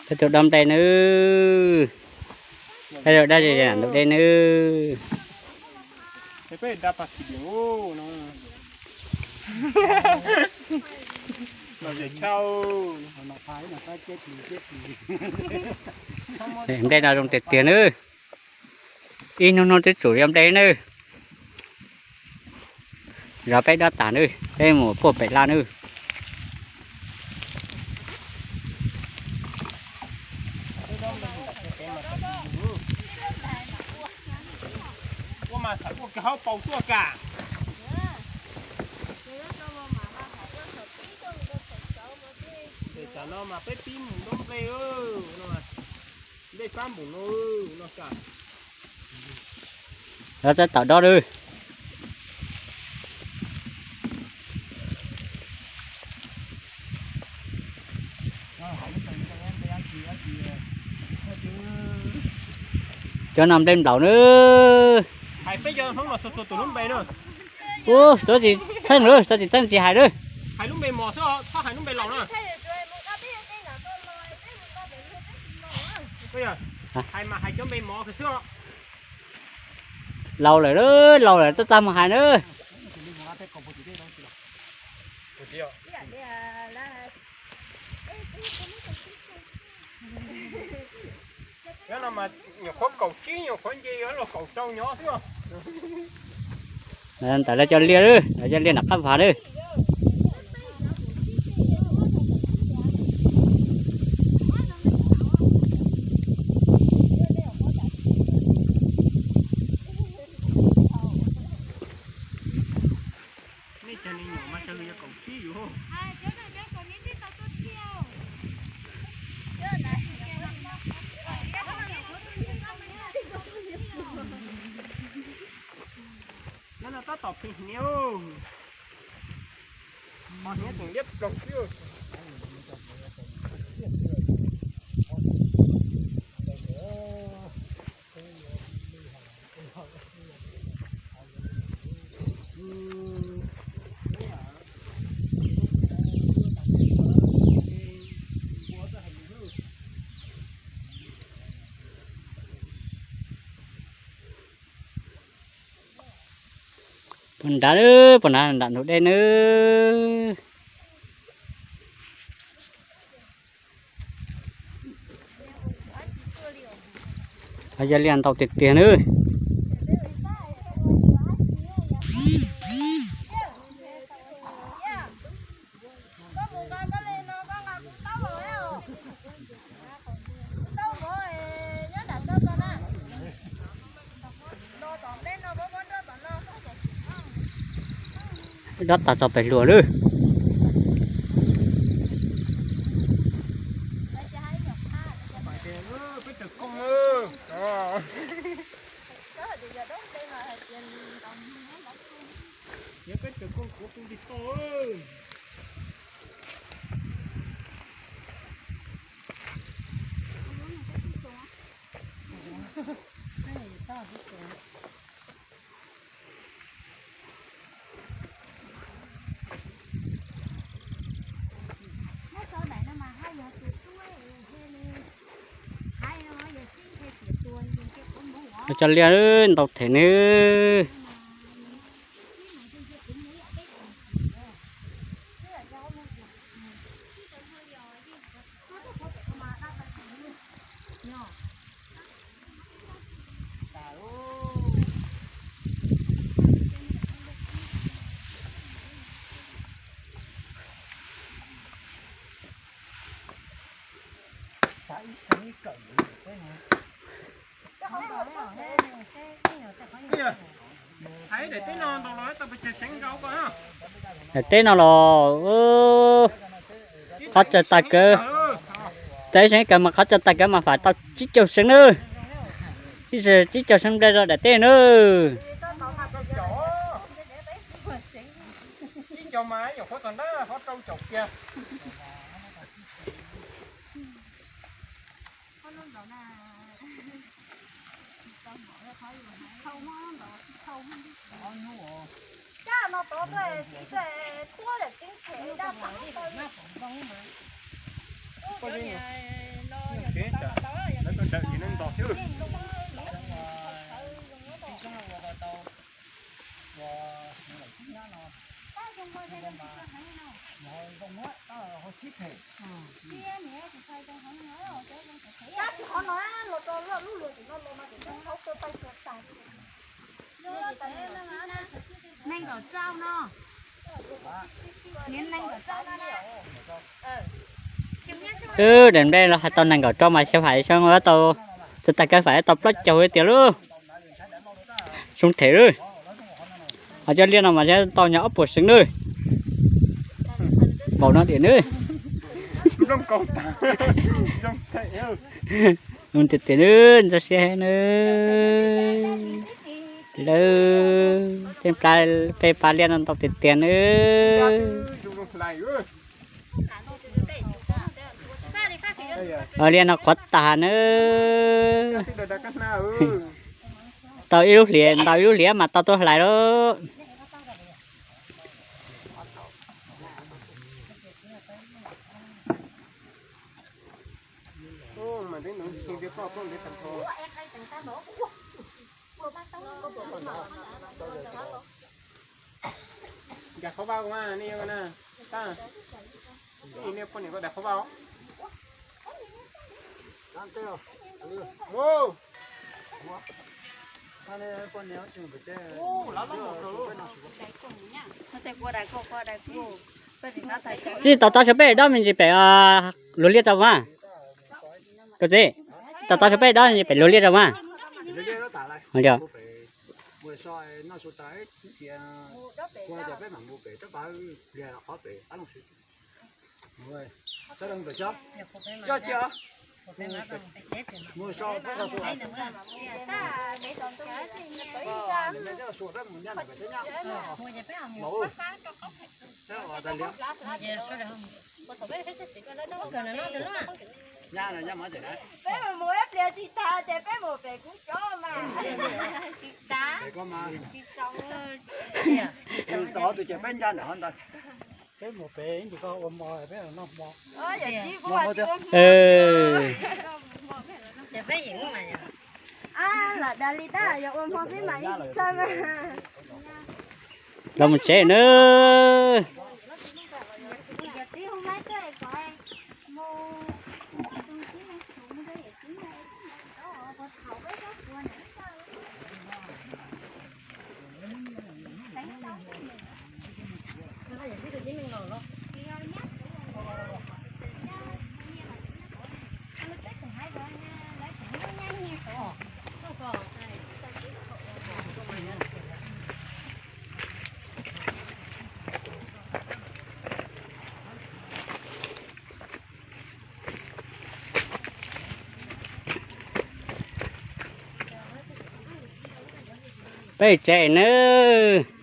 Peb tuaj dob nplej nawb. Peb tuaj dob ze ze ntug dej nawb. Nplej no zoo tiag tiag nawb. Ib hnub hnub twb tsum yuav nplej nawb. Zov peb dob tas nawb, peb mus puag pem laj nawb. Ua mas ua kiag hauv paus tuaj kam. Tam no mas peb pib mus dob nplej no. Nplej pab npaum no no kam. Lawv tab tom dob lawm. Cov no nplej nplaum nawb. Hais peb cov Hmoob los txhua txhua tus lub npe na. Ub, xav tsis txheej lawm, xav tsis txheej tsis hais lawm. Hais lub npe mos xwb, txhob hais lub npe laus na. Hais mas hais cov npe mos xwb. Laus lawm, laus lawm, txaj txaj mus hais nawb. Nyob no mas nyuam qhuav kaum tsib nyuam qhuav nce yuav luag kaum rau nyob xwb. Ntawm lawv cov liaj, lawv cov liaj nram qab vag lawm. Nej cov me nyuam mas tsawg yog kaum tsib yus. Nyob no tab tom pheej hniav, hos hniav tseem liab ploog xwb. Puag nrad, puag nrad nram ntug dej nawb. Yog liaj ntau tiag tiag nawb. Dob tas txog pem hluas lawm. Yog peb cov kooj kuv kuj nti toj. Cov liaj ntau them nawb. Daim teb no los qhov txawv tag kawg. Teb seev kawg mas qhov txawv tag kawg mas fam tau tsib caug seev nawb. Ib tsib caug seev nplej rau daim teb nawb. Wb daim nplej los hais tau nees nkaum rau mas xyov fais xyov tau, tsis tas kawg fais tau plaub caug tiag lauj. Zoo them lauj. Ho cov liaj no mas tau nyog ob puas seev lauj. Npaum no tiag nawb. Zoo tiag tiag nawb, ntxhov siab nawb. Lawv tej peb pab liaj no ntau tiag tiag nawb. Liaj no qhuav tas nawb. Tau ib lub hliav, ntau ib lub hliav mas tau tuaj hlais lauj. Daim qhov vaj mas nej, nej poj niam ko daim qhov vaj. Tsis tau tau saum peb dob me ntsis pem luag liaj rau mas. Koj txiv, tsis tau tau saum peb dob me ntsis pem luag liaj rau mas. Peb mus mus ib pliag tsis tas ces peb mus pem kuv cov mas. Tsis tas. Tus ces peb ncaj ntawm hov ntag. Peb mus pem ib ntsis koj ua hmo peb noj hmo. Los mus tsev nawb. Peb tsev nawb.